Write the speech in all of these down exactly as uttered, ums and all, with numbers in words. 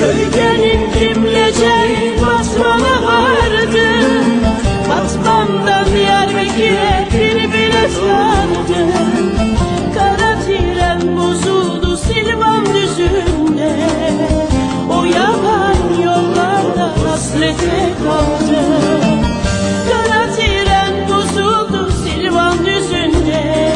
Ülkenin kimlece Batman'a vardı. Batman'dan Diyarbakır'a bir bile sardı. Kara tren bozuldu Silvan düzünde. O yaban yollarda hasrete kaldı. Kara tren bozuldu Silvan düzünde.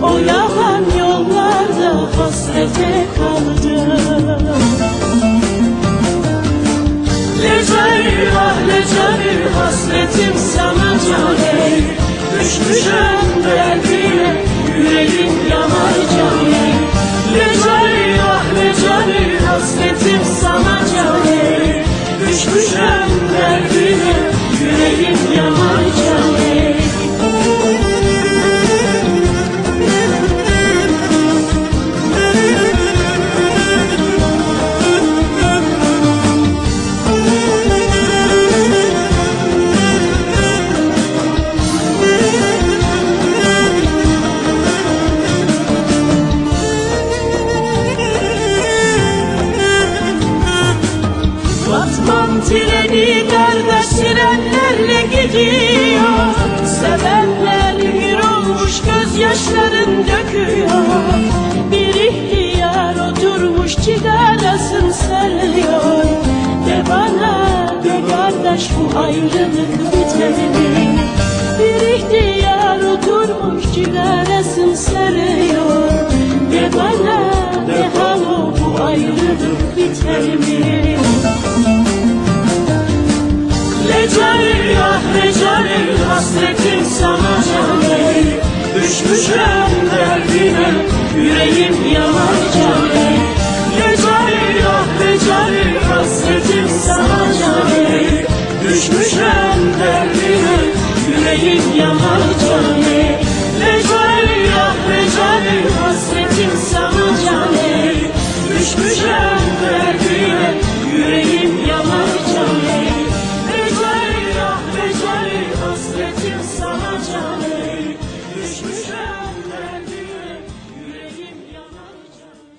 O yaban yollarda hasrete kaldı. Lecari ah lecari hasretim sana cane. Düşmüşüm derdine yüreğim yanar cane. Lecari ah lecari hasretim sana cane. Düşmüşüm derdine yüreğim yanar cane. Batman treni kardeş trenlerle gidiyor. Sevenler bir olmuş gözyaşların döküyor. Bir ihtiyar oturmuş cigarasını sarıyor. De bana de kardeş bu ayrılık biter mi? Bir ihtiyar oturmuş cigarasını sarıyor. De bana de halo bu ayrılık biter mi? Lecari ah lecari hasretim sana cane. Düşmüşüm derdine yüreğim yanar cane. Lecari ah lecari hasretim sana cane. Düşmüşüm derdine yüreğim yanar cane. Lecari ah lecari hasretim sana cane. Düşmüşüm derdine yüreğim yanar cane. Lecari ah lecari hasretim sana cane. Düşmüşüm derdine yüreğim yanar cane.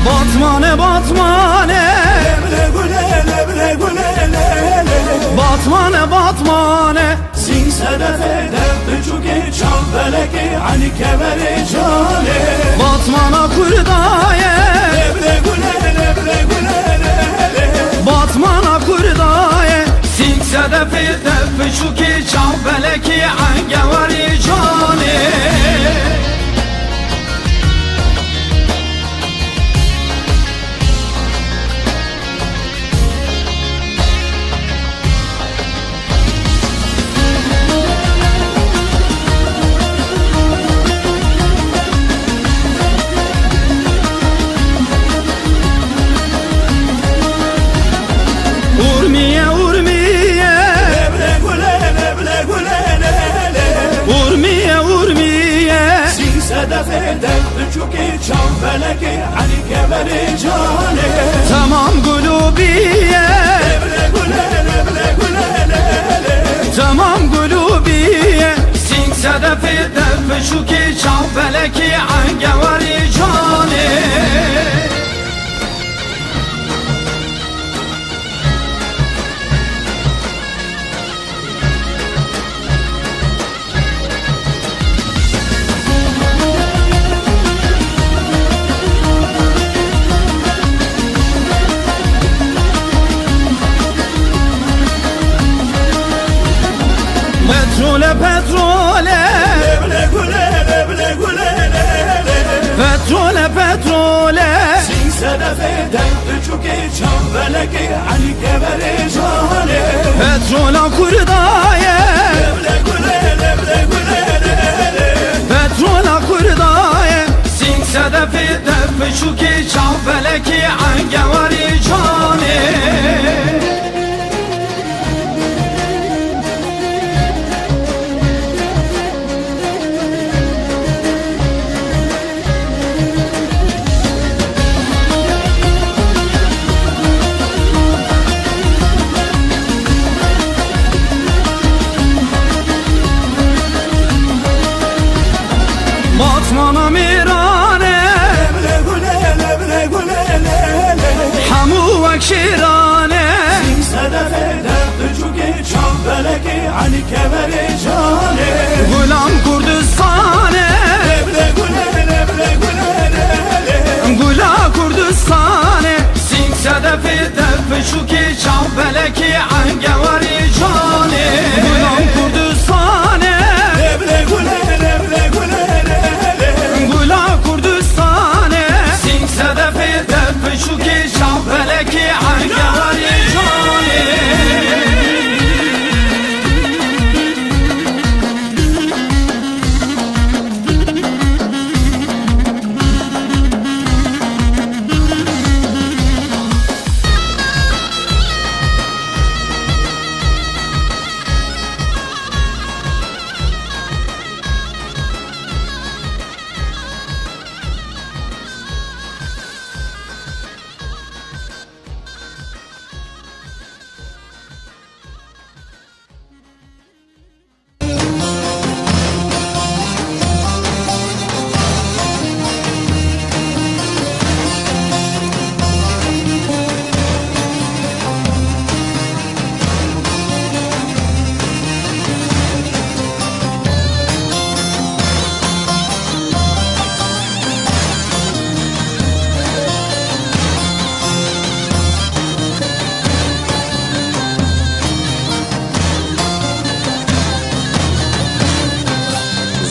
Batmane, Batmane. Leble gule, leble gule, le, le, le. Batmane, Batmane. Sîng sedefê dev biçûkê çav belekê Elî keverê canê. Batmana Kurdaye. Leble gule, leble gule, le, le, le. Batmana Kurdaye. Sîng sedefê dev biçûkê çav belekê engewarê canê. Urmiye, Urmiye. Leble gule, leble gule, le, le. Urmiye, Urmiye. Sîng sedefê dev biçûkê çav belekê Elî keverê canê. Temam gulûbiye. Leble gule, leble gule, le, le. Temam gulûbiye. Sîng sedefê dev biçûkê çav belekê engewarê canê. Petrole, petrole. Leble gule, leble gule, le, le. Petrole, petrole. Sîng sedefê dev Çavbelekê Elî Keverê Canê. Petrola Kurda ye. Levle gule, levle gule, levle. Petrola Kurda ye. Sîng sedefê dev piçûkê çavbelekê Engewarê Canê. Batmana mêrane. Hemû wek şêrane. Sîng sedefê dev piçûkê çavbelekê Elî Keverê Canê. Gulam Kurdistanê. Levle gule, levle gule, levle. Gula Kurdistanê. Sîng sedefê dev piçûkê çavbelekê Engewarê Canê. Gulam Kurdistanê. Levle gule, levle gule, levle. Gula Kurdistanê. Sîng sedefê dev piçûkê çavbelekê Engewarê Canê.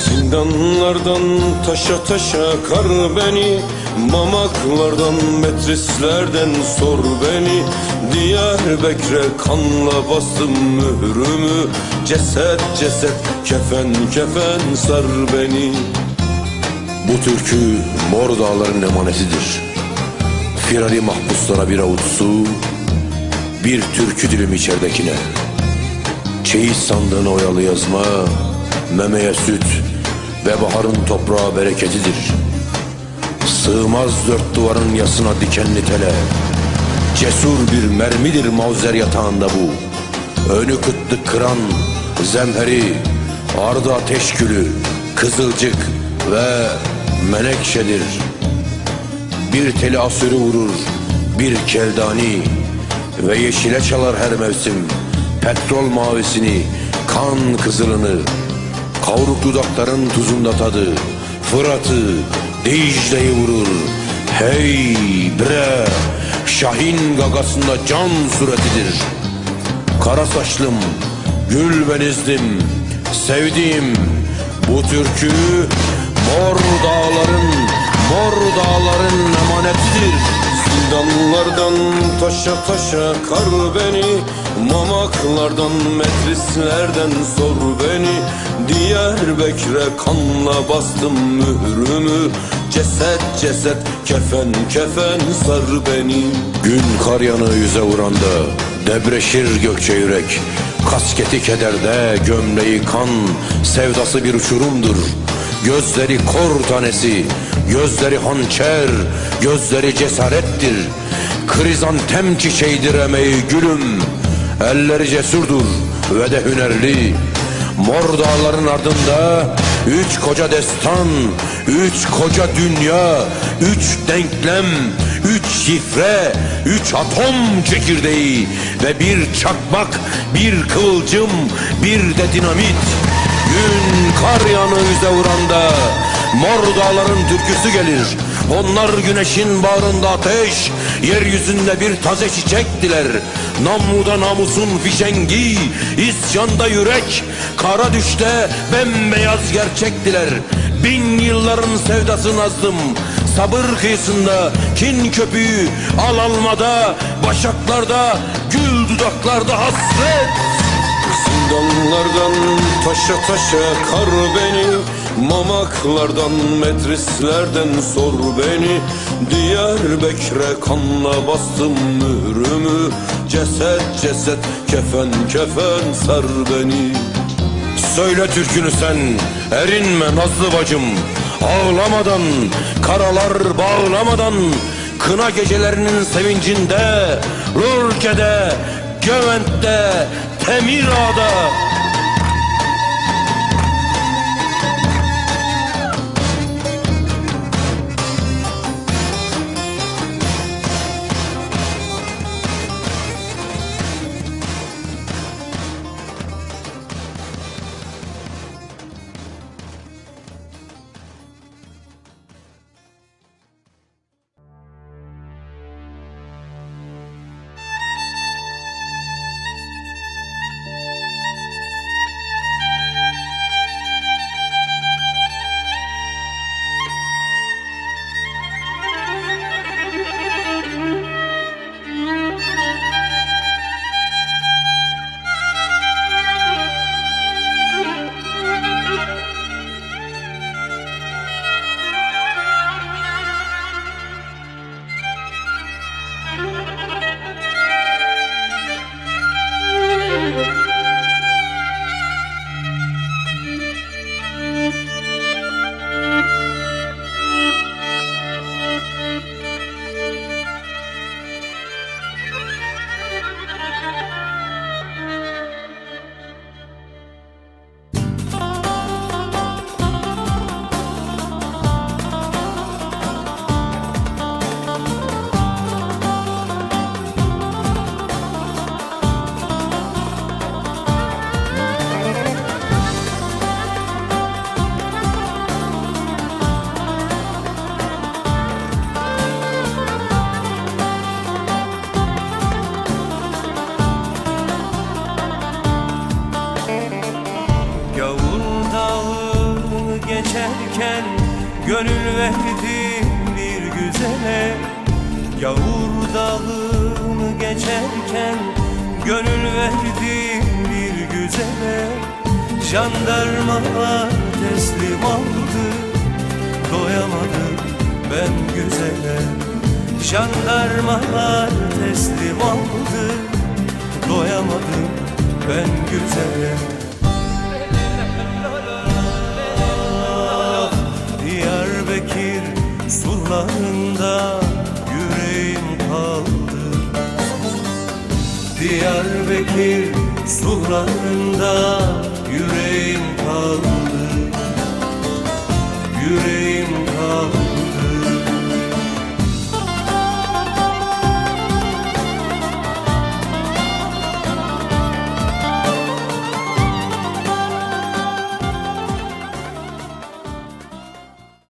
Zindanlardan taşa taşa kar beni, mamaklardan, metrislerden sor beni. Diyarbekre kanla bastım mührümü, ceset ceset, kefen kefen sar beni. Bu türkü Mor Dağların emanetidir. Firari mahpuslara bir avuç su, bir türkü dilim içeridekine. Çeyiz sandığına oyalı yazma, memeye süt ve baharın toprağa bereketidir. Sığmaz dört duvarın yasına dikenli tele, cesur bir mermidir mauzer yatağında bu. Önü kıtlık kıran zemheri, ardı ateş külü, kızılcık ve menekşedir. Bir teli asürü vurur, bir keldani ve yeşile çalar her mevsim petrol mavisini, kan kızılını. Kavruk dudakların tuzunda tadı, Fırat'ı, Dicle'yi vurur. Hey bre, Şahin gagasında can suretidir. Kara saçlım, gül benizlim, sevdiğim bu türkü Mor Dağların, Mor Dağların emanetidir. Zindanlardan taşa taşa kar beni, mamaklardan, metrislerden sor beni. Diyarbekre kanla bastım mührümü, ceset ceset, kefen kefen sar beni. Gün kar yanığı yüze vuranda debreşir gökçe yürek. Kasketi kederde, gömleği kan, sevdası bir uçurumdur. Gözleri kor tanesi, gözleri hançer, gözleri cesarettir. Krizantem çiçeğidir emeği gülüm, elleri cesurdur ve de hünerli. Mor dağların ardında üç koca destan, üç koca dünya, üç denklem, üç şifre, üç atom çekirdeği ve bir çakmak, bir kıvılcım, bir de dinamit. Gün kar yanı üze vuranda Mor Dağların türküsü gelir. Onlar güneşin bağrında ateş, yeryüzünde bir taze çiçektiler. Namluda namusun fişengi, isyanda yürek, kara düşte bembeyaz gerçektiler. Bin yılların sevdası Nazlım, sabır kıyısında kin köpüğü, al almada, başaklarda, gül dudaklarda hasret. Zindanlardan taşa taşa kar beni, mamaklardan, metrislerden sor beni. Diyarbekir'e kanla bastım mührümü, ceset ceset, kefen kefen sar beni. Söyle türkünü sen, erinme Nazlı bacım. Ağlamadan, karalar bağlamadan, kına gecelerinin sevincinde, Lorke'de, Göbent'te, Temirağ'da. Gavur Dağı'nı geçerken gönül verdim bir güzele. Gavur Dağı'nı geçerken gönül verdim bir güzele. Jandarmalar teslim aldı, doyamadım ben güzele. Jandarmalar teslim aldı, doyamadım ben güzele. Ah, Diyarbekir surlarında yüreğim kaldı. Diyarbekir surlarında yüreğim kaldı.